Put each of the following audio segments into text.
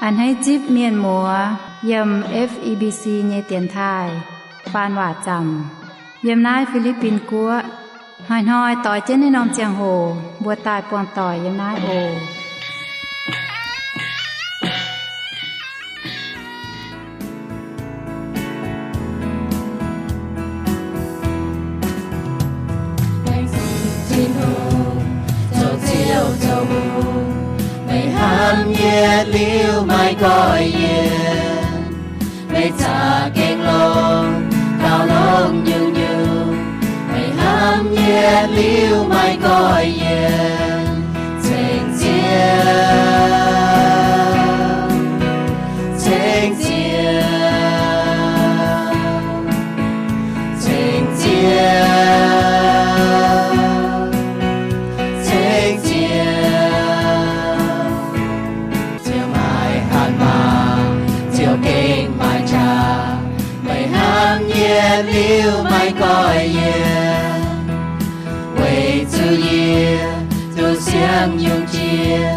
A'hneiv zipv mienh muoz yiem F E B C nyei dienx taaih faan waac zaamc yiem naaiv Fi^li^bin Guoqv. Hnoi-hnoi doix jienv naaiv norm ziangh hoc mbuo daaih buangh doic yiem naaiv oc. Laengz zingh Tin-Hungh, zoux Ziouv zoux hungh, meih hnamv yie liuz maiv goiv yie. Meih zaqc gengh longx, gauh longx nyungc-nyungc, meih hnamv yie liuz maiv goiv yie. Ceng Ziouv, ceng Ziouv, ceng Ziouv, ceng Ziouv. Ziouv maiv hatc maaz, Ziouv gengh maiv qaqv, meih hnamv yie liuz maiv goiv yie. Weic zuqc yie duqv siang nyungc jiex,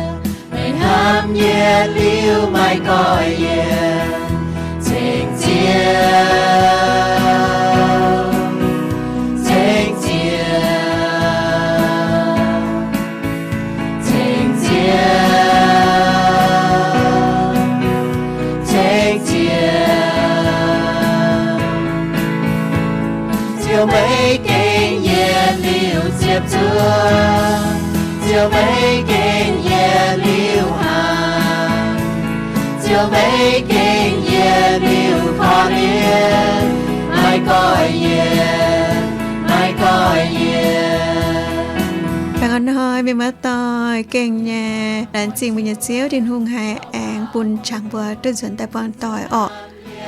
meih hnamv yie liuz maiv goiv yie. Ceng Ziouv, ceng Ziouv, ceng Ziouv, ceng Ziouv. Ziouv meih gengh yietc liuz ziepc zuoqv, Ziouv meih gengh yietc liuz hnaangx, Ziouv meih gengh yietc liuz korv-lienh, maiv goiv yie, maiv goiv yie. Baengh orn hnoi mienh muoz-doic, gengh nyei laengz zingh mbuo nyei Ziouv Tin-Hungh haih aengx bun qangx mbuo duqv nzuonx daaih buangh doic orqc.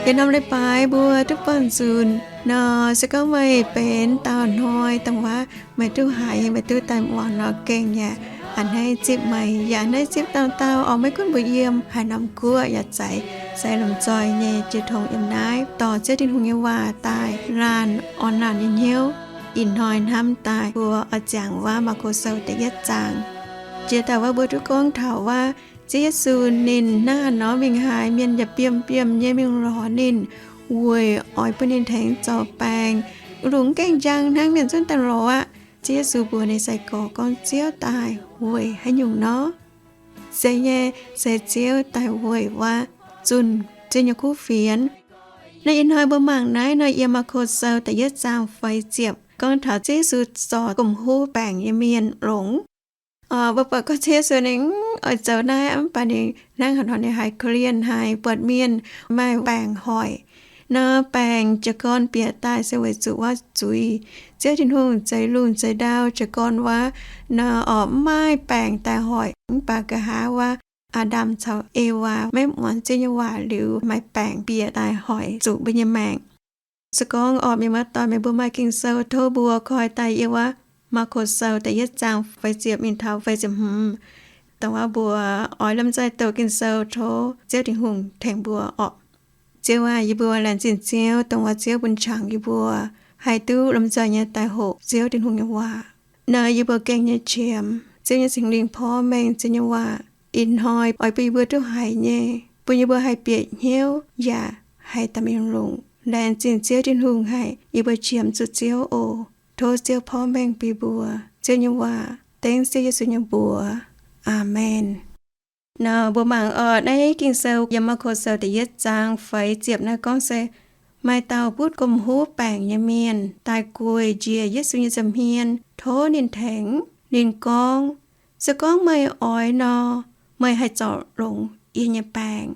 Yietc norm leiz-baaix mbuo duqv buangh nzunc nor, se gorngv meih benx dauh hnoi dongh waac meih duqv haiz, meih duqv daaih muangx nor, gengh yaac a'hneiv zipv meih, yaac a'hneiv zipv dauh dauh oix maiv gunv mbuo yiem haaix norm guoqv yaac za'eix, se lomh nzoih nyei jiex tongx yiem naaiv dorh Ziouv Tin-Hungh nyei waac daaih laanh orn laanh nyei hnyouv. Ih hnoi hnamv daaih mbuo oix ziangx waac Maako Sou da'yietv zaang. Jiex daaih waac mbuo duqv gorngv taux waac Ziouv Yesu ninh hnangv haaix nor mingh haaix mienh yaac biomv biomv nyei mingh lorz ninh, weic oix bun ninh tengx zoux baengc. Lungh gaengh njang hnangv, mienh zungv daaih lorz aqv. Ziouv Yesu mbuox ninh sai-gorx gorngv Ziouv daaih weic haaix nyungc nor? Se nyei, se Ziouv daaih weic waac zunh Ziouv nyei kuv fienx. Naaiv ih hnoi mbuo mangc naaiv nor, yiem Maako Sou da'yietv zaang feix ziepc gorngv taux Ziouv Yesu zorc gomh huv baengc nyei mienh longx. Mbuo buatc gorngv Ziouv Yesu ninh oix zoux naaiv, mv baac ninh hnangv haaix nor ninh haiz korv-lienh haic, buatc mienh maaih baengc hoic nor, baengc jiez gorn bieqc daaih se weic zuqc waac zuiz. Ziouv Tin-Hungh zeix lungh zeix ndau jiez gorn waac nor, orqc, mv maaih baengc daaih hoic. Mv baac nqa'haav waac Aa^ndam caux Ewaa maiv muangx Ziouv nyei waac liuz, maaih baengc bieqc daaih hoic zuqc mbuo nyei maengc. Se gorngv orqc, mienh muoz-doic, meih mbuo maaih Ging-Sou, tov mbuo koi daaih yiem waac Maako Sou da'yietv zaang feix ziepc mingh taux feix ziepc hmz. Dongh waac mbuo oix lomh nzoih doqc Ging-Sou, tov Ziouv Tin-Hungh tengx mbuo orqc. Ziouv aac, yie mbuo laengz zingh Ziouv dongh waac Ziouv bun qangx yie mbuo haih duqv lomh nzoih nyei daaih hoqc Ziouv Tin-Hungh nyei waac. Nor yie mbuo gengh nyei qiemx Ziouv nyei Singx Lingh porv mengh Ziouv nyei waac ih hnoi oix bun yie mbuo duqv haiz nyei, bun yie mbuo haih bieqc hnyouv yaac haih daaih mingh longc. Laengz zingh Ziouv Tin-Hungh haic, yie mbuo qiemx zuqc Ziouv oc. Tov Ziouv porv mengh bun yie mbuo. Ziouv nyei waac dengv Ziouv Yesu nyei mbuox. Aamen. Nor mbuo mangc orqc, naaiv Ging-Sou yiem Maako Sou da'yietv zaang feix ziepc naaiv gorngv se maaih dauh butv gomh huv baengc nyei mienh daaih gueic njiec Yesu nyei nza'hmien tov ninh tengx. Ninh gorngv, Se gorngv meih oix nor, meih haih zorc longx yie nyei baengc.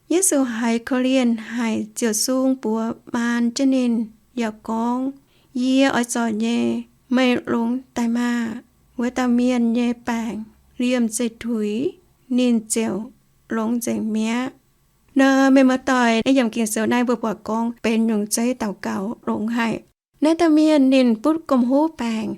Yesu haiz korv-lienh haic ziouc sung buoz maan jienv ninh yaac gorngv, Yie oix zorc nyei. Meih longx daaih maah! Wuov dauh mienh nyei baengc liemh zeih tuix, ninh ziouc longx nzengc mi'aqv. Nor mienh muoz-doic, naaiv yiem Ging-Sou naaiv mbuo buatc gorngv benx nyungc zeiv daux gaux longx haic. Naaiv dauh mienh ninh butv gomh huv baengc.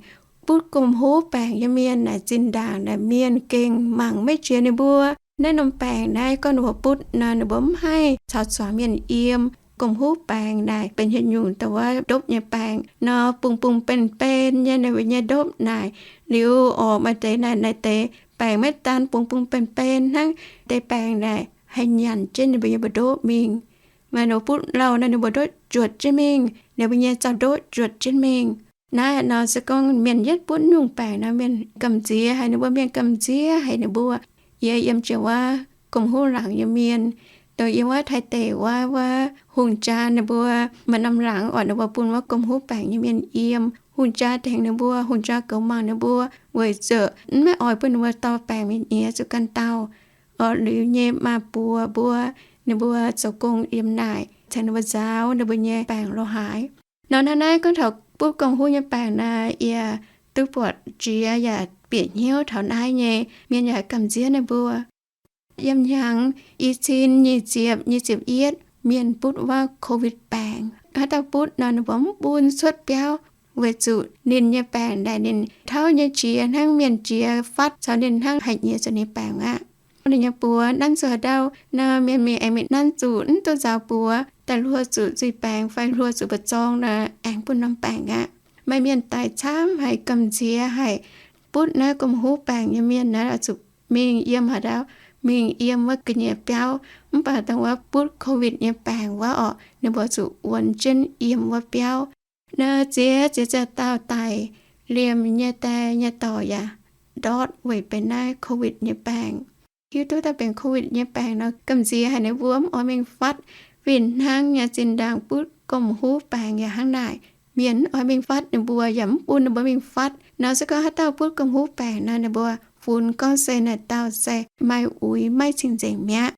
Butv gomh huv baengc nyei mienh naaic zinh ndaangc naaic mienh gengh mangc maiv jiex ninh mbuo. Naaiv norm baengc naaiv gorngv ninh mbuo butv nor, ninh mbuo mv haih caux zuangx mienh yiem. Gomh huv baengc naaic benx haaix nyungc dongh wuov ndopv nyei baengc nor, bungx-bungx benx-benx nyei naaic, nyei ndopv naaic. Liuz orqc, maaih deix naaic, naaic deix baengc maiv daan bungx-bungx benx-benx hnangv. Deix baengc naaic haih nyanc jienv ninh mbuo nyei mbu'ndoqv mingh. Maaih ninh mbuo butv lauh nor, ninh mbuo ndoqv juotc jienv mingh, ninh mbuo nyei zaux-ndoqv juotc jienv mingh. Naaiv nor se gorngv mienh yietv butv nyungc baengc nor, mienh gamh nziex haic ninh mbuo, mienh gamh nziex haic ninh mbuo. Yie yiem jienv wuov gomh huv laangz nyei mienh, dongh yiem wuov Taiv deic wuov, wuov hungh jaa ninh mbuo, maaih norm laangz oc, ninh mbuo bun wuov gomh huv baengc nyei mienh yiem. Hungh jaa tengx ninh mbuo, hungh jaa goux mangc ninh mbuo, weic zuqc mv maiv oix bun ninh mbuo dorh baengc mingh nyiex zuqc ganh dauh. Oc, liuz nyei maa-buoz mbuo, ninh mbuo zoux gong yiem naaic caux ninh mbuo nzaaux ninh mbuo nyei baengc lorz haaix. Nor hnangv naaiv gorngv taux butv gomh huv nyei baengc naaic, yie duqv buatc jiex yaac bieqc hnyouv taux naaiv nyei, mienh yaac gamh nziex ninh mbuo. Yiem hnyangx i cin nyic ziepc, nyic ziepc yietv mienh butv wuov COVID baengc. Haaix dauh butv nor, ninh mbuo mv bun cuotv biauv, weic zuqc ninh nyei baengc naaic ninh tauv nyei jiex hnangv mienh jiex fatv caux ninh hnangv, haih nyiex zuqc ninh baengc aqv. Ninh nyei buoz nanv zuqc haaix dauh nor, mienh mingh aengx mingh nanv zuqc, mv duqv nzaaux buoz, daaih hluo zuqc nzuih baengx fai hluo zuqc mbu'zorng nor, aengx bun norm baengc aqv. Maaih mienh daic camv haic, gamh nziex haic, butv naaiv gomh huv baengc nyei mienh naaiv oix zuqc mingh yiem haaix dauh, mingh yiem wuov ga'nyiec biauv. Mv baac dongh wuov butv COVID nyei baengc wuov oc, ninh mbuo zuqc wuonx jienv yiem wuov biauv. Naaiv ziex, ziex ziex dauh daic, liemh nyei die nyei dorc yaac ndortv weic benx naaiv COVID nyei baengc. Hiuv duqv daaih benx COVID nyei baengc nor, gamh nziex haic ninh mbuo mv oix mingh fatv. Fih hnangv nyei zinh ndaangc butv gomh huv baengc yaac hnangv naaic. Mienh mv oix mingh fatv ninh mbuo, yaac mv bun ninh mbuo mingh fatv. Nor se gorngv haaix dauh butv gomh huv baengc nor, ninh mbuo funx gorngv se naaic dauh se maaih uix maiv cing-nzengc mi'aqv.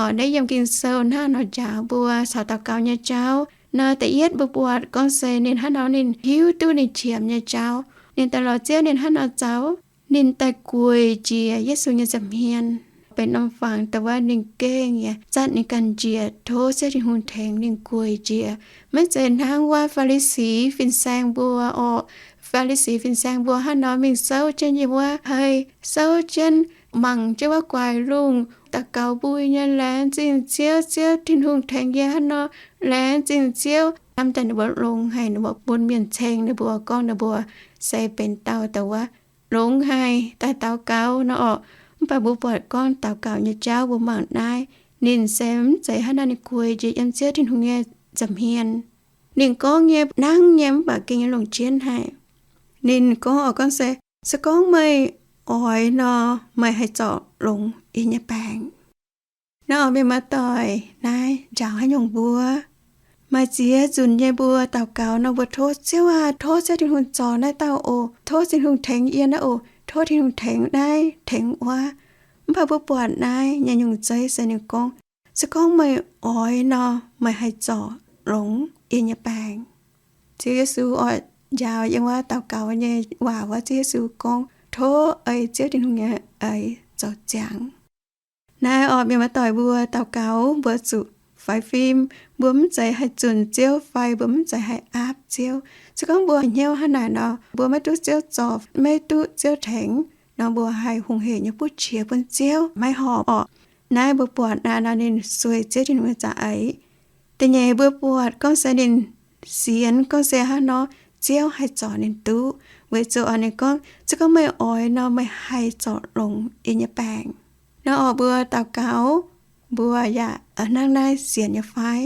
Oc, naaiv yiem Ging-Sou hnangv nor njaaux mbuo caux daux gaux nyei jauv. Nor da'yietv mbuo buatc gorngv se ninh hnangv nor ninh hiuv duqv ninh qiemx nyei jauv. Ninh daaih lorz Ziouv ninh hnangv nor zoux, ninh daaih gueic njiec Yesu nyei nza'hmien, benx norm fangx dongh wuov ninh gengh yaac zatv ninh ganh njiec tov Ziouv Tin-Hungh tengx ninh gueic njiec. Maiv zeiz hnangv wuov Faa^li^si fin-saeng mbuo oc. Faa^li^si fin-saeng mbuo hnangv nor mingh souv jienv yiem wuov hei, souv jienv mangc jienv wuov guaaix lungh, daux gaux mbui nyei, laengz zingh Ziouv, Ziouv Tin-Hungh tengx yie hnangv nor, laengz zingh Ziouv. Hnamv daaih ninh mbuo longx haic, ninh mbuo bun mienh ceng ninh mbuo, gorngv ninh mbuo se benx dauh dongh wuov longx haic daaih daux gaux nor oc. Mv baac mbuo buatc gorngv daux gaux nyei jauv mbuo mangc naaiv, ninh se mv zeiz hnangv naaiv, ninh gueic njiec yiem Ziouv Tin-Hungh nyei nza'hmien. Ninh gorngv nyei nangv nyei mv baac gengh nyei longc jienv haic. Ninh gorngv oc, gorngv se, se gorngv meih oix nor, meih haih zorc longx yie nyei baengc. Naaiv oc, mienh muoz-doic, naaiv njaaux haaix nyungc mbuo? Maaih ziex nzunc nyei mbuo daux gaux nor, mbuo tov Ziouv aac, tov Ziouv Tin-Hungh zorc naaiv dauh oc, tov Tin-Hungh tengx yie naaiv oc, tov Tin-Hungh tengx naaiv tengx wuov. Mv baac mbuo buatc naaiv nyei nyungc zeiv se ninh gorngv, se gorngv meih oix nor, meih haih zorc longx yie nyei baengc. Ziouv Yesu oc, njaaux yiem wuov daux gaux nyei waac wuov, Ziouv Yesu gorngv, tov ei Ziouv Tin-Hungh nyei eix zoux ziangx. Naaiv oc, mienh muoz-doic, mbuo daux gaux mbuo zuqc faix fim. Mbuo mv zeiz haih zunc Ziouv fai mbuo mv zeiz haih aapv Ziouv. Se gorngv mbuo hnyouv hnangv naaic nor, mbuo maiv duqv Ziouv zorc, maiv duqv Ziouv tengx nor, mbuo haih hungh hec nyei butv qiex bun Ziouv maiv horpc oc. Naaiv mbuo buatc naaiv nor, ninh sueih Ziouv Tin-Hungh nyei za'eix. Da'nyeic mbuo buatc gorngv se ninh sienx gorngv se hnangv nor Ziouv haih zorc ninh duqv. Weic zuqc oc, ninh gorngv, se gorngv meih oix nor, meih haih zorc longx yie nyei baengc. Nor oc, mbuo daux gaux, mbuo yaac hnangv naaiv sienx nyei fai?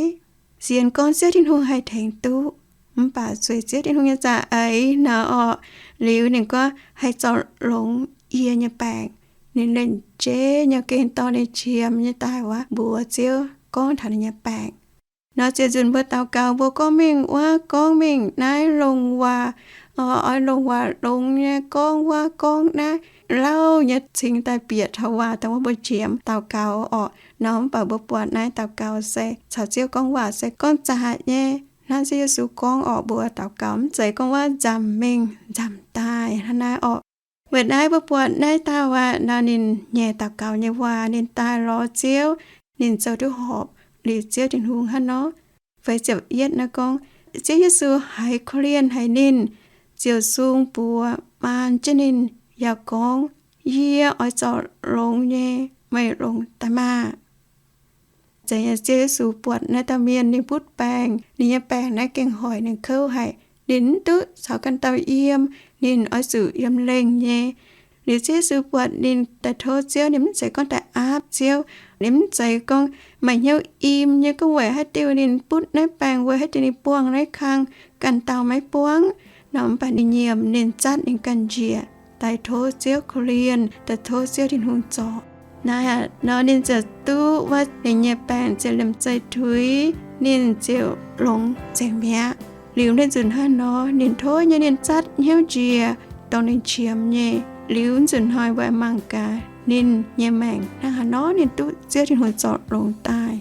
Sienx gorngv Ziouv Tin-Hungh haih tengx duqv, mv baac sueih Ziouv Tin-Hungh nyei za'eix nor oc, liuz ninh gorngv haih zorc longx yie nyei baengc. Ninh lenh jeiv nyei gengh dorh ninh qiemx nyei daaih wuov mbuox Ziouv gorngv taux ninh nyei baengc. Nor ziouc nzunc mbuo daux gaux, mbuo gorngv mingh wuov, gorngv mingh naaiv longc waac, oix longc waac longx nyei gorngv wuov gorngv naaiv, lauh nyei cingx daaih bieqc taux waac dongh wuov mbuo qiemx daux gaux oc. Nor mv baac mbuo buatc naaiv daux gaux se caux Ziouv gorngv waac se gorngv zaqc nyei, hnangv Ziouv Yesu gorngv oc, mbuo daux gaux mv zeiz gorngv wuov nzamc mingh nzamc daaih hnangv naaiv oc. Weic naaiv mbuo buatc naaiv dauh aqv, nor ninh nyei daux gaux nyei waac, ninh daaih lorz Ziouv, ninh zoux duqv horpc liuz Ziouv Tin-Hungh hnangv nor. Feix ziepc yietv naaiv gorngv, Ziouv Yesu haiz korv-lienh haic ninh, ziouc sung buoz maan jienv ninh, yaac gorngv, Yie oix zorc longx nyei, meih longx daaih maah! Zeiz nyei, Ziouv Yesu buatc naaiv dauh mienh ninh butv baengc, ninh nyei baengc naaiv gengh hoic ninh kouv haic. Ninh mv duqv caux ganh dauh yiem, ninh oix zuqc yiem lengh nyei. Liuz Ziouv Yesu buatc ninh daaih tov Ziouv, ninh mv zeiz gorngv daaih aapv Ziouv, Ninh mv zeiz gorngv maaih hnyouv im nyei gorngv weic haaix diuc ninh butv naaiv baengc, weic haaix diuc ninh buangh naaiv kang, ganh dauh maiv buangv nor. Mv baac ninh nyiemc, ninh zatv ninh ganh njiec daaih tov Ziouv korv-lienh, daaih tov Ziouv Tin-Hungh zorc. Naaiv nor ninh ziouc duqv wuov ninh nyei baengc ziouc liemh zeih tuix, ninh ziouc longx nzengc mi'aqv. Liuz ninh nzunc hnoi nor ninh tov nyei, ninh zatv hnyouv njiec, dongh ninh qiemx nyei. Liuz nzunc hnoi mbuo mangc gaax ninh nyei maengc hnangv haaix nor ninh duqv Ziouv Tin-Hungh zorc longx daaih.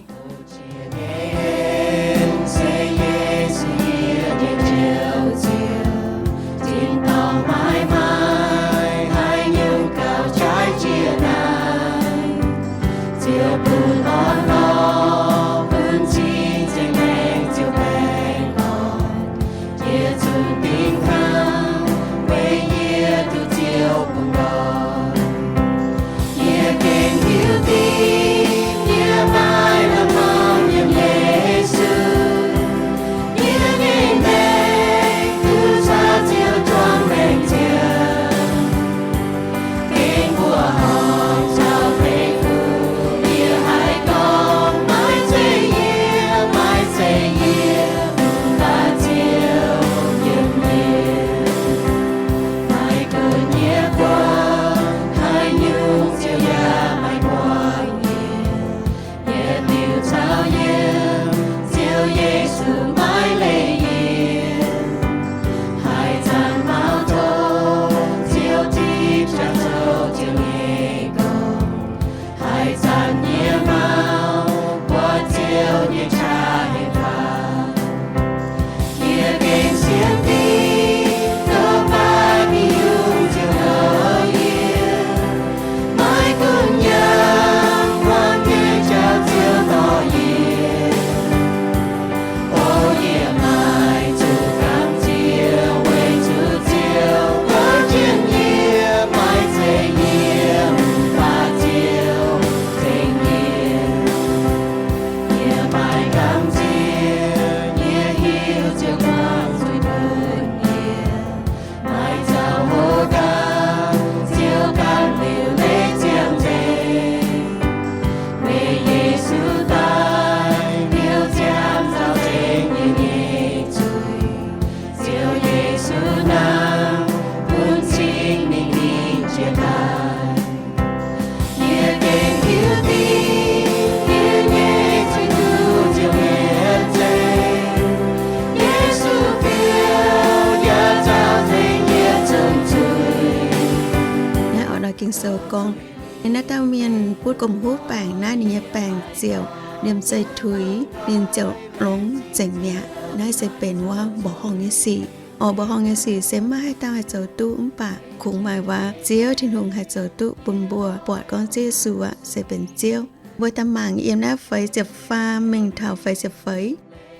Naaiv oix nor Ging-Sou gorngv, naaiv dauh mienh butv gomh huv baengc naaiv, ninh nyei baengc ziouc liemh zeih tuix, ninh ziouc longx nzengc mi'aqv. Naaiv se benx wuov mbuoqc horngh nyei sic. Orqc, mbuoqc horngh nyei sic se maiv maaih haaix dauh haih zoux duqv, mv baac kungx maaih wuov Ziouv Tin-Hungh haih zoux duqv bun mbuo buatc gorngv Ziouv Yesu aqv se benx Ziouv. Mbuo daaih mangc yiem naaiv feix ziepc faam mingh taux feix ziepc feix.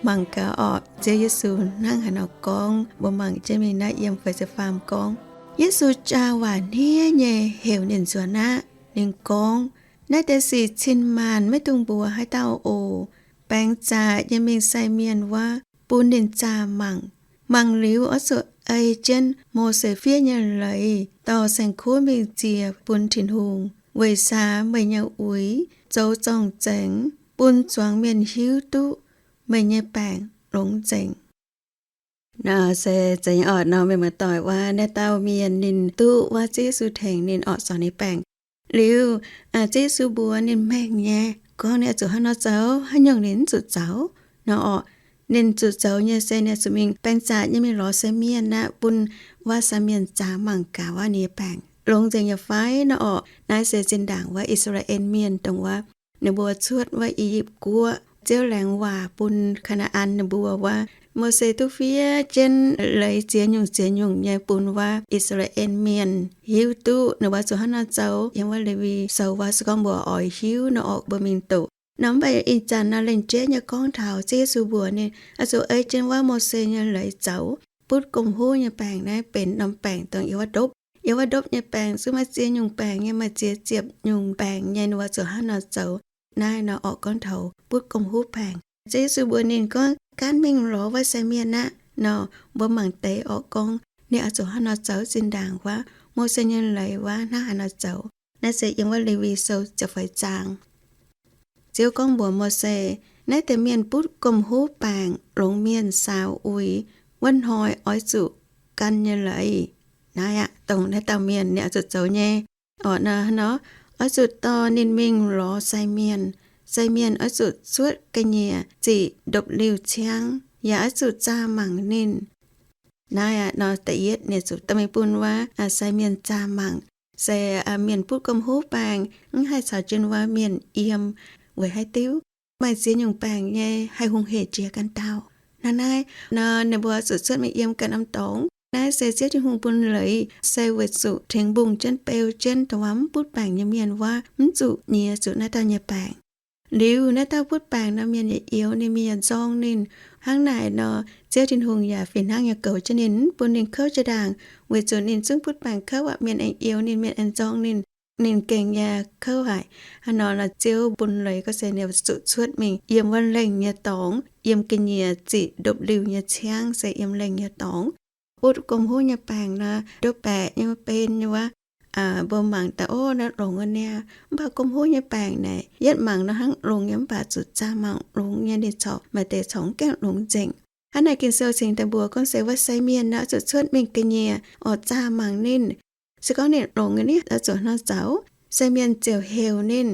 Mangc gaax orqc, Ziouv Yesu hnangv haaix nor gorngv. Mbuo mangc jienv mingh naaiv yiem feix ziepc faam gorngv, Yesu jaa waac hniev nyei heuc ninh nzuonx aqv. Ninh gorngv, naaiv deix sic cin-maanc maiv dungx mbuox haaix dauh oc. Baengx zaqc nyei mingh sai mienh wuov, bun ninh zaah mangc. Mangc liuz oix zuqc ei jienv Mose fiev nyei leiz dorh saeng-kuv mingh ziec bun Tin-Hungh. Weic saax meih nyei uix zoux zorng-zengx bun zuangx mienh hiuv duqv meih nyei baengc longx nzengc. Naaiv se zeiz nyei orqc nor, meih muoz-doic, wuov naaiv dauh mienh ninh duqv wuov Ziouv Yesu tengx ninh orqc, zorc ninh baengc. Liuz, Ziouv Yesu mbuox ninh mengh nyei, gorngv ninh oix zuqc hnangv nor zoux, haaix nyungc ninh mv zuqc zoux nor orqc. Ninh zuqc zoux nyei se ninh oix zuqc mingh baeng zaqc nyei mingh lorz sai mienh aqv, bun wuov sai mienh zaah mangc gaax wuov ninh nyei baengc longx nzengc nyei fai nor orqc. Naaiv se zinh ndaangc wuov I^saa^laa^en Mienh dongh wuov ninh mbuo cuotv wuov I^yipv Guoqv, Ziouv laengz waac bun Kaa^naa^an ninh mbuo wuov, Mose duqv fiev jienv leiz ziex nyungc ziex nyungc nyei bun wuov I^saa^laa^en Mienh hiuv duqv ninh mbuo zuqc hnangv nor zoux. Yiem wuov Lewi Sou wuov se gorngv mbuo oix hiuv nor orqc, mbuo mingh doqc. Nor mv baac ih zanc nor lengc jeiv nyei gorngv taux Ziouv Yesu mbuox ninh oix zuqc ei jienv wuov Mose nyei leiz zoux. Butv gomh huv nyei baengc naaiv benx norm baengc dongh yiem wuov ndopv. Yiem wuov ndopv nyei baengc zungv maaih ziex nyungc baengc nyei, maaih ziex ziepc nyungc baengc nyei, ninh mbuo zuqc hnangv nor zoux. Naaiv nor orqc gorngv taux butv gomh huv baengc. Ziouv Yesu mbuox ninh gorngv, Gaanv mingh lorz wuov sai mienh aqv nor, mbuo mangc deix orqc gorngv ninh oix zuqc hnangv nor zoux zinh ndaangc wuov Mose nyei leiz wuov hnangv haaix nor zoux. Naaiv se yiem wuov Lewi Sou ziepc feix zaang. Ziouv gorngv mbuox Mose, naaiv deix mienh butv gomh huv baengc longx mienh saaux uix wuov hnoi oix zuqc gan nyei leiz. Naaiv aqv, dongh naaiv dauh mienh ninh oix zuqc zoux nyei. Orqc, nor, nor, oix zuqc dorh ninh mingh lorz sai mienh. Sai mienh oix zuqc cuotv ga'nyiec ziqc ndopv-liuh ciangv, yaac oix zuqc zaah mangc ninh. Naaiv aqv, nor da'yietv ninh zuqc dorh mingh bun wuov sai mienh zaah mangc, se mienh butv gomh huv baengc mv haih caux jienv wuov mienh yiem weic haaix diuc? Maaih ziex nyungc baengc nyei haih hungh hec jiex ganh dauh. Hnangv naaiv nor ninh mbuo zuqc cuotv mingh yiem ganh norm dorngx. Naaiv se Ziouv Tin-Hungh bun leiz se weic zuqc tengx mbungh jienv beu jienv dongh wuov mv butv baengc nyei mienh wuov mv zuqc nyiex zuqc naaiv dauh nyei baengc. Liuz naaiv dauh butv baengc nor mienh yaac youx ninh, mienh yaac nzorng ninh. Hnangv naaic nor Ziouv Tin-Hungh yaac fih hnangv nyei goux jienv ninh, mv bun ninh kouv jiex ndaangc, weic zuqc ninh zungv butv baengc kouv aqv, mienh aengx youx ninh, mienh aengx nzorng ninh, ninh gengh yaac kouv haic. Hnangv nor nor Ziouv bun leiz gorngv se ninh zuqc cuotv mingh yiem wuov lengh nyei dorngx, yiem ga'nyiec ziqc ndopv-liuh nyei ciangv se yiem lengh nyei dorngx. Butv gomh huv nyei baengc nor, ndopv-baeqc nyei, maiv benx nyei wuov, mbuo mangc daaih, ov, naaiv longx wuov niaa. Mv baac gomh huv nyei baengc naaic, yietv mangc nor hnangv longx nyei, mv baac zuqc zaah mangc longx nyei, ninh corc maaih deix corc mv gaengh longx nzengc. Hnangv naaic Ging-Sou cingx daaih mbuox gorngv se wuov sai mienh nor oix zuqc cuotv mingh ga'nyiec oc, zaah mangc ninh. Se gorngv ninh longx nyei, ninh oix zuqc hnangv nor zoux. Sai mienh ziouc heuc ninh,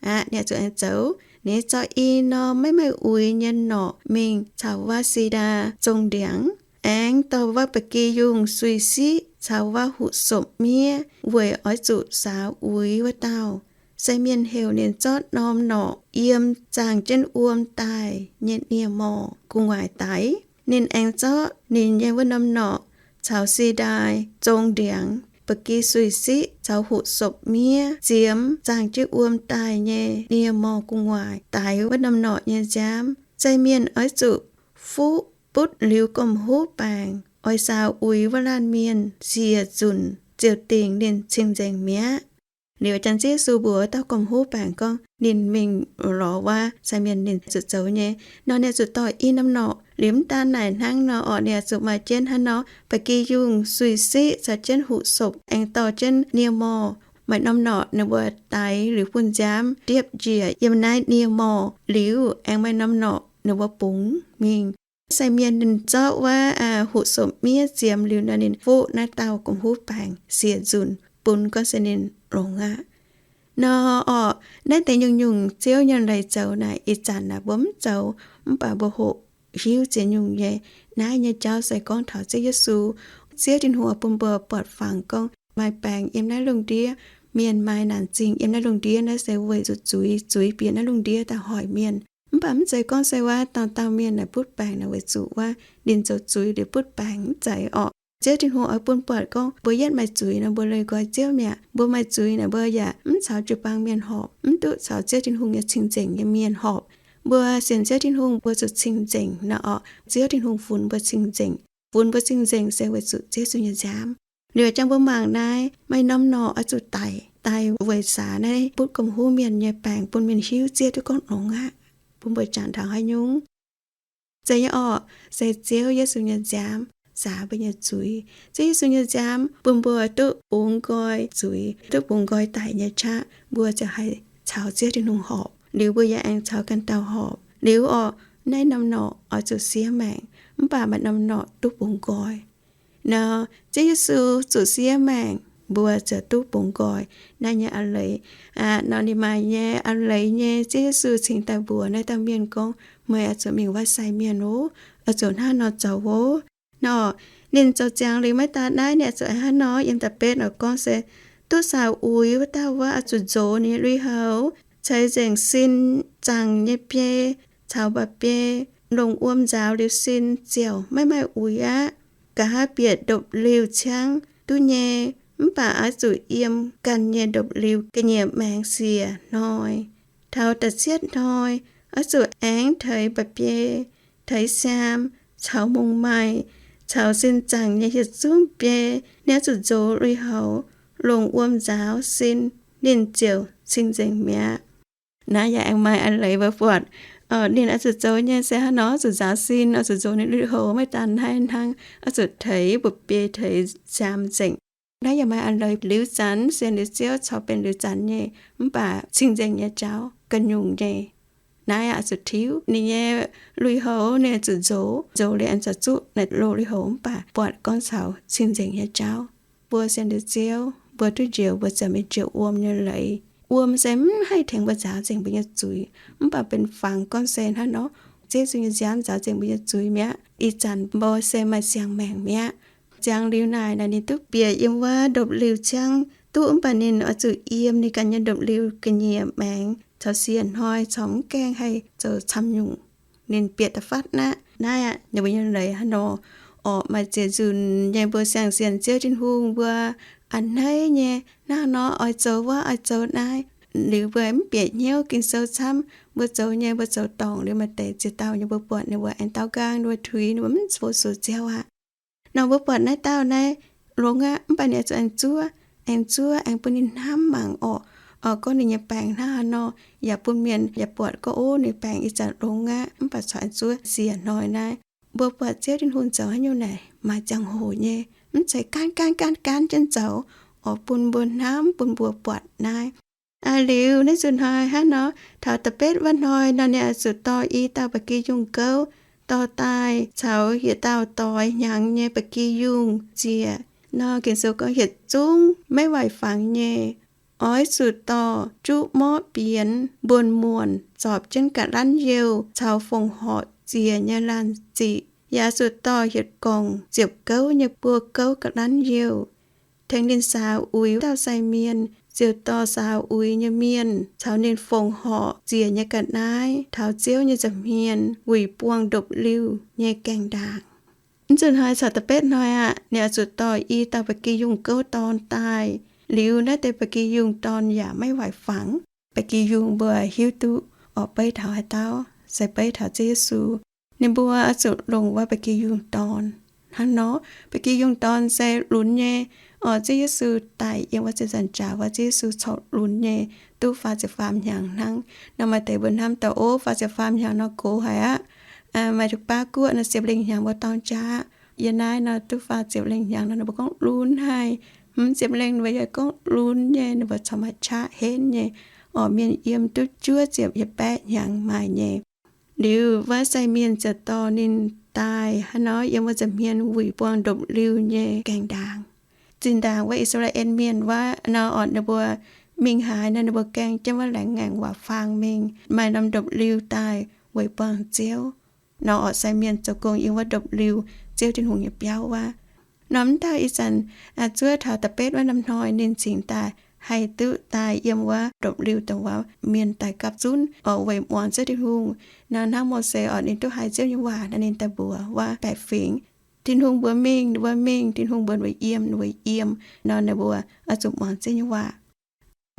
aqv, ninh oix zuqc aengx zoux. Ninh zorqv i norm maiv maaih uix nyei norqc mingh caux wuov si^ndaa zong ndiangx, aengx dorh wuov ba'gi yungh sui-siqv caux wuov huqv sopc miev weic oix zuqc saaux uix wuov dauh. Sai mienh heuc ninh zorqv norm norqc yiem zaangh jienv wuom daaih nyei nie-morh gu'nguaaic daix. Ninh aengx zorqv ninh nyei wuov norm norqc caux si^ndaa zong ndiangx, ba'gi sui-siqv caux huqv sopc miev ziemx zaangh jienv wuom daaih nyei nie-morh gu'nguaaic daix wuov norm norqc nyei nziaamv. Sai mienh oix zuqc fuqv butv liuz gomh huv baengc oix saaux uix wuov laanh mienh siec nzunc ziouc dingc ninh cing-nzengc mi'aqv. Liuz janx Ziouv Yesu mbuox dauh gomh huv baengc gorngv ninh mingh lorz wuov sai mienh ninh zuqc zoux nyei. Nor ninh zuqc dorh i norm norqc. Liuz mv daan naaic hnangv nor orqc, ninh zuqc maaih jienv hnangv nor ba'gi yungh sui-siqv caux jienv huqv sopc aengx dorh jienv nie-morh. Maaih norm norqc ninh mbuo daix liuz bun nziaamv ndiepv njiec yiem naaiv nie-morh liuz, aengx maaih norm norqc ninh mbuo bungx mingh. Sai mienh ninh zorqv wuov huqv sopc miev ziemx liuz nor, ninh fuqv naaiv dauh gomh huv baengc siec nzunc bun gorngv se ninh longx aqv. Nor orqc, naaiv deix nyungc-nyungc Ziouv nyei leiz zoux naaic, ih zanc naaic mbuo mv zoux, mv baac mbuo hoqc hiuv ziex nyungc nyei. Naaiv nyei jauv se gorngv taux Ziouv Yesu. Ziouv Tin-Hungh bun mbuo buatc fangx gorngv maaih baengc yiem naaiv lungh ndiev, mienh maaih naanc zingh yiem naaiv lungh ndiev, naaiv se weic zuqc zuiz, zuiz bieqc naaiv lungh ndiev daaih hoic mienh. Mv baac mv zeiz gorngv se wuov dauh dauh mienh naaic butv baengc naaic weic zuqc wuov ninh zoux zuiz liuz butv baengc, mv zeiz orqc. Ziouv Tin-Hungh oix bun buatc gorngv mbuo yietv maaih zuiz nor, mbuo leih nqoi Ziouv mi'aqv. Mbuo maaih zuiz naaic, mbuo yaac mv caux jiu-baang mienh horpc, mv duqv caux Ziouv Tin-Hungh nyei cing-nzengc nyei mienh horpc. Mbuo sienx Ziouv Tin-Hungh mbuo zuqc cing-nzengc nor orqc, Ziouv Tin-Hungh funx mbuo cing-nzengc. Funx mbuo cing-nzengc se weic zuqc Ziouv Yesu nyei nziaamv. Liuz jangx mbuo mangc naaiv, maaih norm norqc oix zuqc daic, daaih weic saax naaiv butv gomh huv mienh nyei baengc bun mienh hiuv Ziouv duqv gorngv longx aqv, bun mbuo jangx taux haaix nyungc. Zeiz nyei orqc, se Ziouv Yesu nyei nziaamv saax mbuo nyei zuiz. Ziouv Yesu nyei nziaamv bun mbuo duqv bungx nqoi zuiz, duqv bungx nqoi daic nyei qaqv, mbuo ziouc haih caux Ziouv Tin-Hungh horpc. Liuz mbuo yaac aengx caux ganh dauh horpc. Liuz orqc, naaiv norm norqc oix zuqc siev maengc, mv baac maaih norm norqc duqv bungx nqoi. Nor, Ziouv Yesu zuqc siev maengc, mbuo ziouc duqv bungx nqoi. Naaiv nyei a'leiz, aa, nor ninh maaih nyei a'leiz nyei, Ziouv Yesu cingx daaih mbuox naaiv dauh mienh gorngv, meih oix zuqc mingh wuov sai mienh oc, oix zuqc hnangv nor zoux oc. Nor, ninh zoux ziangx liuz maiv daan naaiv, ninh oix zuqc hnangv nor yiem da'betv oix gorngv se, duqv saaux uix wuov dauh wuov oix zuqc nzox ninh nyei lui-houx, ceix nzengc sin zaangc nyei biei caux mba'biei, longc wuom nzaaux liuz sin ziouc maiv maaih uix aqv. Nqa'haav bieqc ndopv-liuh ciangv duqv nyei, mv baac oix zuqc yiem ganh nyei ndopv-liuh ga'nyiec maengx siec hnoi. Taux da'cietv hnoi, oix zuqc aengx teix mba'biei, teix siaam, caux mungz maaih, caux sin zaangc nyei yietc zungv biei, ninh oix zuqc nzox lui-houx, longc wuom nzaaux sin, ninh ziouc cing-nzengc mi'aqv. Naaiv yaac aengx maaih a'leiz mbuo buatc, ninh oix zuqc zoux nyei se hnangv nor, zuqc nzaaux sin, oix zuqc nzox ninh lui-houx, maiv daan naaiv hnangv, oix zuqc teix mba'biei, teix siaam nzengc. Naaiv yaac maaih a'leiz liuz zanc, sienx liuz Ziouv corc benx liuz zanc nyei, mv baac cing-nzengc nyei jauv ga'nyungc nyei. Naaiv aqv, zuqc tiuv ninh nyei lui-houx, ninh zuqc nzox, nzox liuz aengx zuqc zuqv naaiv loz lui-houx, mv baac buatc gorngv caux cing-nzengc nyei jauv. Mbuo sienx liuz Ziouv, mbuo duqv njoux mbuo ziouc mingh njoux wuom nyei leiz. Wuom se mv haih tengx mbuo nzaaux nzengc mbuo nyei zuiz, mv baac benx fangx gorngv se hnangv nor, Ziouv Yesu nyei nziaamv nzaaux nzengc mbuo nyei zuiz mi'aqv. Ih zanc mbuo se maaih siang-maengc mi'aqv. Ziangx liuz naaic, naaic ninh duqv bieqc yiem wuov ndopv-liuh ciangv duqv, mv baac ninh oix zuqc yiem ninh ganh nyei ndopv-liuh ga'nyiec maengx caux siec hnoi, corc mv gaengh haih zoux camv nyungc. Ninh bieqc da'faatv naaiv, naaiv aqv, ninh mbuo nyei leiz hnangv nor. Orqc, maaih ziec nzunc nyei mbuo siang-sienx Ziouv Tin-Hungh mbuo a'hneiv nyei hnangv nor, oix zoux wuov, oix zoux naaiv. Liuz mbuo mv bieqc hnyouv Ging-Sou camv, mbuo zoux nyei, mbuo zoux dorngc liuz maaih deix ziex dauh nyei mbuo buatc ninh mbuo aengx daaux nqaang, ninh mbuo tuix, ninh mbuo mv fungx Ziouv aqv. Nor mbuo buatc naaiv dauh naaiv longx aqv, mv baac ninh oix zuqc aengx zuov, aengx zuov, aengx bun ninh hnamv mangc orqc, gorngv ninh nyei baengc hnangv haaix nor, yaac bun mienh yaac buatc gorngv, ov, ninh baengc ih zanc longx aqv, mv baac corc aengx zuov siec hnoi naaiv. Mbuo buatc Ziouv Tin-Hungh zoux haaix nyungc naaic maaih ziangh hoc nyei, mv zeiz gaanv gaanv gaanv gaanv jienv zoux, orqc, bun mbuo hnamv, bun mbuo buatc naaiv. Aa, liuz naaiv nzunc hnoi hnangv nor, taux da'betv wuov hnoi nor, ninh oix zuqc dorh i dauh ba'gi yungh gouv dorh daaih caux yietc dauh doix hnyangx nyei ba'gi yungh ziec. Nor Ging-Sou gorngv, hietc zungv maiv waaic fangx nyei, oix zuqc dorh juqv morqv bienx mbuonx muonc zorpc jienv ga'lanv youh caux fongc horc ziec nyei laanh ziqc, yaac zuqc dorh hietc gorngc ziepc gouv nyei buo gouv ga'lanv youh. Tengx ninh saax uix dauh sai mienh, ziouc dorh saax uix nyei mienh caux ninh fongc horc ziec nyei ga'naaiv taux Ziouv nyei nza'hmien wuic buangh ndopv-liuh nyei gaengh ndaangc. Mv nzunc hnoi caux da'betv hnoi aqv, ninh oix zuqc dorh i dauh ba'gi yungh gouv dorn daaih. Liuz naaiv deix ba'gi yungh dorn yaac maiv waaic fangx. Ba'gi yungh mbuo hiuv duqv orqc, beiv taux haaix dauh? Se beiv taux Ziouv Yesu. Ninh mbuo oix zuqc longc wuov ba'gi yungh dorn. Hnangv nor, ba'gi yungh dorn se lunx nyei. Orqc, Ziouv Yesu daaih yiem wuov ziepc nzaangc jaax wuov, Ziouv Yesu corc lunx nyei, duqv faah ziepc faam hnyangx hnangv. Nor maaih deix mbuo hnamv daaih, ov, faah ziepc faam hnyangx nor gox haic aqv. Maaih baav guoqv nor siepv lengh hnyangx mbuo dorng jaax. Yie naaiv nor duqv faah ziepv lengh hnyangx nor, ninh mbuo gorngv lunx haic. Hmz ziepc lengh ninh mbuo yaac gorngv lunx nyei, ninh mbuo corc maaih qaqv henv nyei. Orqc, mienh yiem duqv juov ziepc yietc baeqv hnyangx maaih nyei. Liuz wuov sai mienh ziouc dorh ninh daaih hnangv nor yiem wuov nza'hmien wuic buangh ndopv-liuh nyei gaengh ndaangc. Zinh ndaangc wuov I^saa^laa^en Mienh wuov nor, orqc, ninh mbuo mingh haaix nor, ninh mbuo gaeng jienv wuov laengz ngaengc waac faang mingh, maaih norm ndopv-liuh daaih weic buangh Ziouv. Nor orqc, sai mienh zoux gong yiem wuov ndopv-liuh, Ziouv Tin-Hungh nyei biauv wuov. Norm mv dauh ih zanc zuov taux da'betv wuov norm hnoi ninh cingx daaih haih duqv daaih yiem wuov ndopv-liuh dongh wuov mienh daaih gapv zunv orqc, weic muangx Ziouv Tin-Hungh. Nor hnangv Mose orqc, ninh duqv haiz Ziouv nyei waac nor, ninh daaih mbuox wuov baeqc fingx, Tin-Hungh mbuox mingh, ninh mbuo mingh. Tin-Hungh mbuox wuov yiem, ninh mbuo yiem. Nor ninh mbuo oix zuqc muangx Ziouv nyei waac.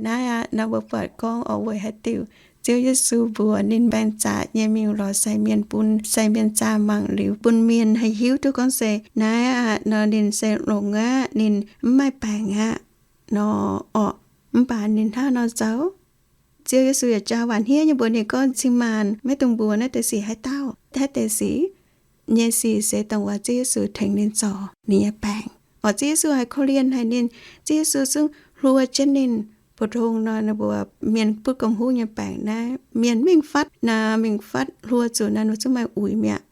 Naaiv aqv, nor mbuo buatc gorngv orqc, weic haaix diuc Ziouv Yesu mbuox ninh mbaengx zaqc nyei mingh lorz sai mienh, bun sai mienh zaah mangc liuz, bun mienh haih hiuv duqv gorngv se naaiv aqv nor, ninh se longx aqv, ninh mv maaih baengc aqv nor orqc. Mv baac ninh hnangv nor zoux. Ziouv Yesu yaac jaa waac hniev nyei mbuox ninh gorngv, Cing-maanc maiv dungx mbuox naaiv deix sic haaix dauh. Naaiv deix sic nyei sic se dongh wuov Ziouv Yesu tengx ninh zorc ninh nyei baengc. Orqc, Ziouv Yesu haiz korv-lienh haic ninh. Ziouv Yesu zungv hluo jienv ninh. Pou-tong nor, ninh mbuo mienh butv gomh huv nyei baengc naaiv, mienh mingh fatv nor, mingh fatv hluo zuqc nor, ninh mbuo zungv maaih uix mi'aqv.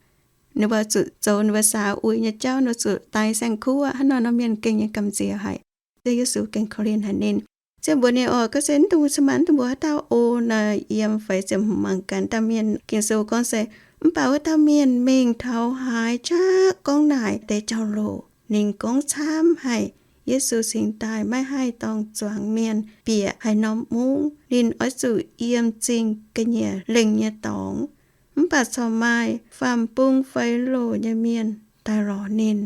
Ninh mbuo zuqc zoux ninh mbuo saax uix nyei jauv, ninh mbuo zuqc daix saeng-kuv aqv. Hnangv nor nor, mienh gengh nyei gamh nziex haic. Ziouv Yesu gengh korv-lienh haic ninh. Ziouv mbuox ninh, Orqc, ga'sie mv dungx cin-maanc, mv dungx mbuox haaix dauh oc. Nor yiem feix ziepc hmz mangc gaax dauh mienh. Ging-Sou gorngv se, mv baac wuov dauh mienh mingh taux haaix qaqv gorngv naaic deix jauv-louc. Ninh gorngv camv haic. Yesu cingx daaih maiv haih dorng zuangx mienh bieqc haaix norm mungv. Ninh oix zuqc yiem zingh ga'nyiec lengh nyei dorngx. Mv baac corc maaih faam-bung feix loc nyei mienh daaih lorz ninh.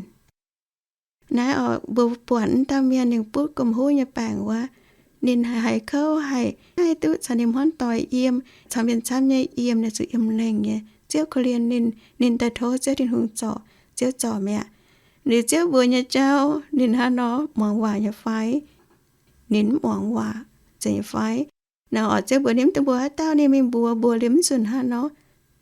Naaiv oc, mbuo buatc wuov dauh mienh ninh butv gomh huv nyei baengc wuov, ninh haiz kouv haic, maiv haih duqv caux ninh hmuangv doic yiem, caux mienh camv nyei yiem, ninh zuqc yiem lengh nyei. Ziouv korv-lienh ninh, ninh daaih tov Ziouv Tin-Hungh zorc, Ziouv zorc mi'aqv. Liuz Ziouv mbuox nyei jauv ninh hnangv nor muangx waac nyei fai? Ninh mv muangx waac, zeiz nyei fai? Nor orqc, Ziouv mbuox ninh mv dungx mbuox haaix dauh, ninh mingh mbuox, mbuox liuz mv zunc hnangv nor.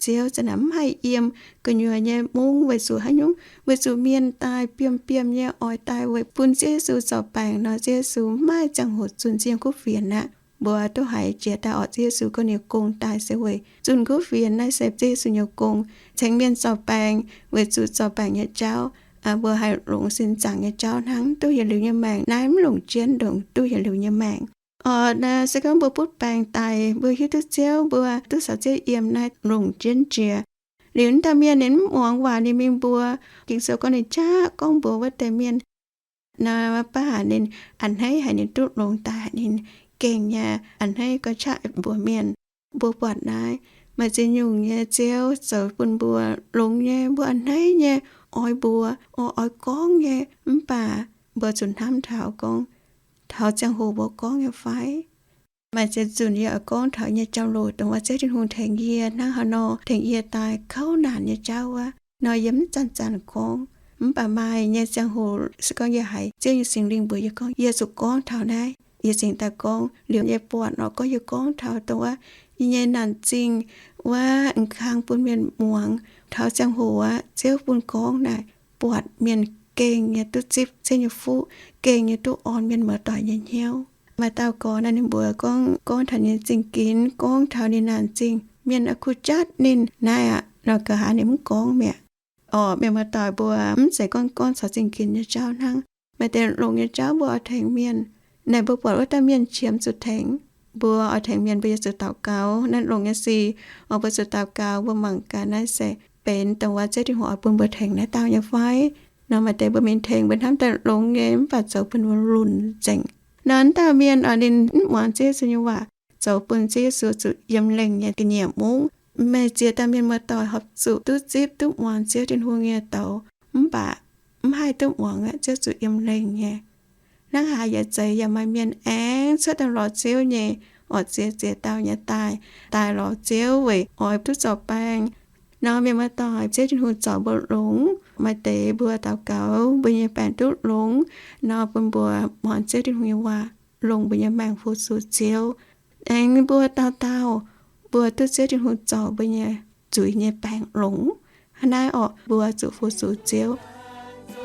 Ziouv za'naaic mv haih yiem gu'nyuoz nyei mungv weic zuqc haaix nyungc? Weic zuqc mienh daaih biomv-biomv nyei oix daaih weic bun Ziouv Yesu zorc baengc nor, Ziouv Yesu mv maaih ziangh hoc zunh zienh kuv fienx aqv. Mbuo duqv haiz jiex daaih orqc, Ziouv Yesu gorngv ninh nyei gong daaih se weic zunh kuv fienx, naaiv se Ziouv Yesu nyei gong, ceng mienh zorc baengc, weic zuqc zorc baengc nyei jauv mbuo haih longx sin zaangc nyei jauv hnangv, duqv yietc liuz nyei maengc. Naaiv mv longc jienv ndongc duqv yietc liuz nyei maengc. Orqc, naaiv se gorngv mbuo butv baengc daic, mbuo hiuv duqv Ziouv, mbuo duqv caux Ziouv yiem, naaiv longc jienv jiex. Liuz wuov dauh mienh ninh mv muangx waac, ninh mingh mbuox, Ging-Sou gorngv ninh qaqv gorngv mbuox wuov deix mienh. Naaiv baac ninh a'hneiv haic, ninh duqv longx daaih, ninh gengh nyei a'hneiv gorngv qaqv mbuox mienh. Mbuo buatc naaiv maaih ziex nyungc nyei Ziouv zoux bun mbuo longx nyei, mbuo a'hneiv nyei, oix mbuox, oix gorngv nyei, mv baac mbuo zuqc hnamv taux gorngv, taux ziangh hoc mbuo gorngv nyei fai? Maaih ziex nzunc yie oix gorngv taux nyei jauv-louc dongh wuov Ziouv Tin-Hungh tengx yie hnangv haaix nor, tengx yie daaih kouv naanc nyei jauv wuov nor, yie mv zanc-zanc gorngv. Mv baac maaih nyei ziangh hoc se gorngv yie haiz Ziouv nyei Singx Lingh mbuox yie gorngv, yie zuqc gorngv taux naaiv. Yie cingx daaih gorngv. Liuz yie buatc nor gorngv yie gorngv taux dongh wuov yie nyei naanc zingh wuov, m'kang bun mienh muangx. Taux ziangh hoc aqv, Ziouv bun gorngv naaic, buatc mienh gengh nyei duqv zipv Ziouv nyei fuqv, gengh nyei duqv orn mienh muoz-doic nyei hnyouv. Maaih dauh gorx naaiv, ninh mbuox gorngv, gorngv taux ninh zingh ginx, gorngv taux ninh naanc zingh, mienh a'kuv jatv ninh. Naaiv aqv, nor nqa'haav ninh mv gorngv mi'aqv. Orqc, mienh muoz-doic mbuo, mv zeiz gorngv gorngv caux zingh ginx nyei jauv hnangv. Maaih deix longx nyei jauv mbuo oix tengx mienh. Naaic mbuo buatc wuov dauh mienh qiemx zuqc tengx, mbuo oix tengx mienh mbuo yaac zuqc daux gaux. Naaiv longx nyei sic, oix mbuo zuqc daux gaux. Mbuo mangc gaax naaiv se benx dongh wuov Ziouv Tin-Hungh oix bun mbuo tengx naaiv dauh nyei fai? Nor maaih deix mbuo mingh tengx mbuo hnamv daaih longx nyei, mv baac zoux bun mbuo lunc nzengc. Nor wuov dauh mienh oix ninh mv muangx Ziouv Yesu nyei waac, zoux bun Ziouv Yesu zuqc yiem lengh nyei ga'nyiec mungv. Meih ziex dauh mienh muoz-doic horpc zuqc duqv zipv duqv muangx Ziouv Tin-Hungh nyei douz, mv baac mv haih duqv muangx aqv, Ziouv zuqc yiem lengh nyei. Hnangv haaix yietc zeiz yaac maaih mienh aengx cuotv daaih lorz Ziouv nyei, oix ziex ziex dauh nyei daaih, daaih lorz Ziouv weic oix duqv zorc baengc. Nor mienh muoz-doic, Ziouv Tin-Hungh zorc mbuo longx. Maaih deix mbuo daux gaux mbuo nyei baengc duqv longx, nor bun mbuo muangx Ziouv Tin-Hungh nyei waac, longc mbuo nyei maengc fu-sux Ziouv. Aengx mbuo dauh dauh, mbuo duqv Ziouv Tin-Hungh zorc mbuo nyei zuiz nyei baengc longx. Hnangv naaiv orqc, mbuo zuqc fu-sux Ziouv.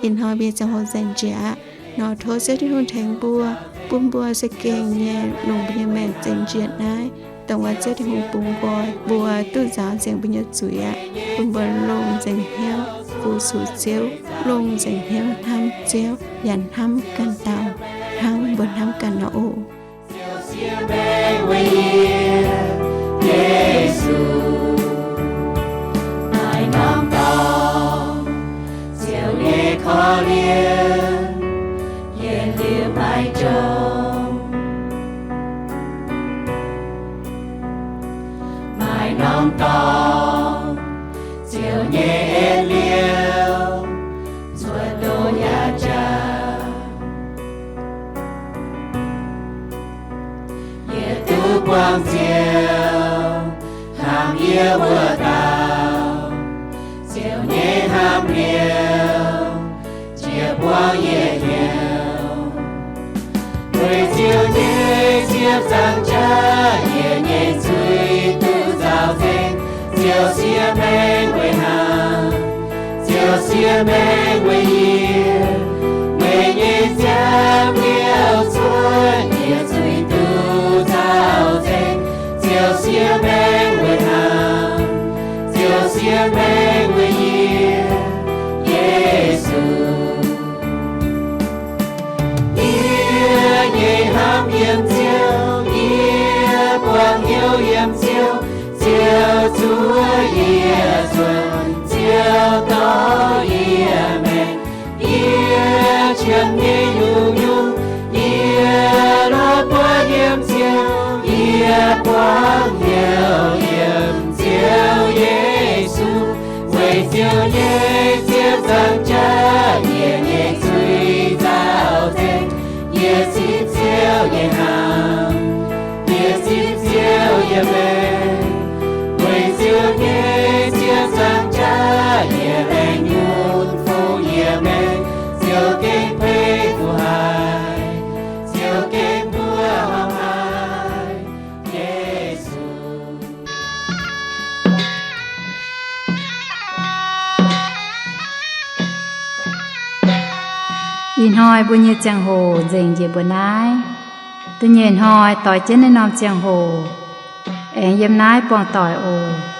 Ih hnoi mbuo nyei ziangh hoc nzengc njiec aqv. Nor tov Ziouv Tin-Hungh tengx mbuo, bun mbuo se gengh nyei longc mbuo nyei maengc nzengc njiec naaiv, dongh wuov Ziouv Tin-Hungh bungx nqoi mbuo duqv nzaaux nzengc mbuo nyei zuiz aqv, bun mbuo longc nzengc hnyouv fu-sux Ziouv, longc nzengc hnyouv hnamv Ziouv yaac hnamv ganh dauh hnangv mbuo hnamv ganh nor oc. Ziouv siev maengh weic yie, Yesu, maaih norm dorngx, Ziouv nyei korv-lienh, yietc liuz maiv jomc. Maaih norm dorngx, Ziouv nyei en liouh, nzuonx doz yaac jaax. Yie duqv buangh Ziouv, hnamv yie wuov dauh, Ziouv nyei hnamv liouh, jiex buangv yie hnyouv. Weic Ziouv nyei ziepc nzaangc jaav, yie nyei zuiz duqv nzaaux nzengc. Ziouv siev maengh weic hnaangx, Ziouv siev maengh weic yie. Meih nyei nziaamv liouh cuotv, yie zuiz duqv nzaaux nzengc. Ziouv siev maengh weic hnaangx, Ziouv siev maengh weic yie, Yesu. Yie nyei hnamv yiem Ziouv, yie buangh hnyouv yiem Ziouv. Ziouv zuov yie nzuonx, Ziouv dorh yie maengx. Yie qiemx nyei nyungc-nyungc, yie lorz buov yiem Ziouv. Yie buangh hnyouv yiem Ziouv Yesu. Weic Ziouv nyei ziepc nzaangc jaav, yie nyei zuiz nzaaux nzengc. Yie zipv Ziouv nyei hnaangx, yie zipv Ziouv yiem maengx. Weic Ziouv nyei ziepc nzaangc jaav, yie laengz nyunc fungx yie maengx. Ziouv gengh beiv kuv haic, Ziouv gengh mbuoqc horngh haic, Yesu. Ih hnoi mbuo nyei ziangh hoc nzengc njiec mbuo naaiv. Da'nyeic hnoi doix jienv naaiv norm ziangh hoc, aengx yiem naaiv buangh doic oc.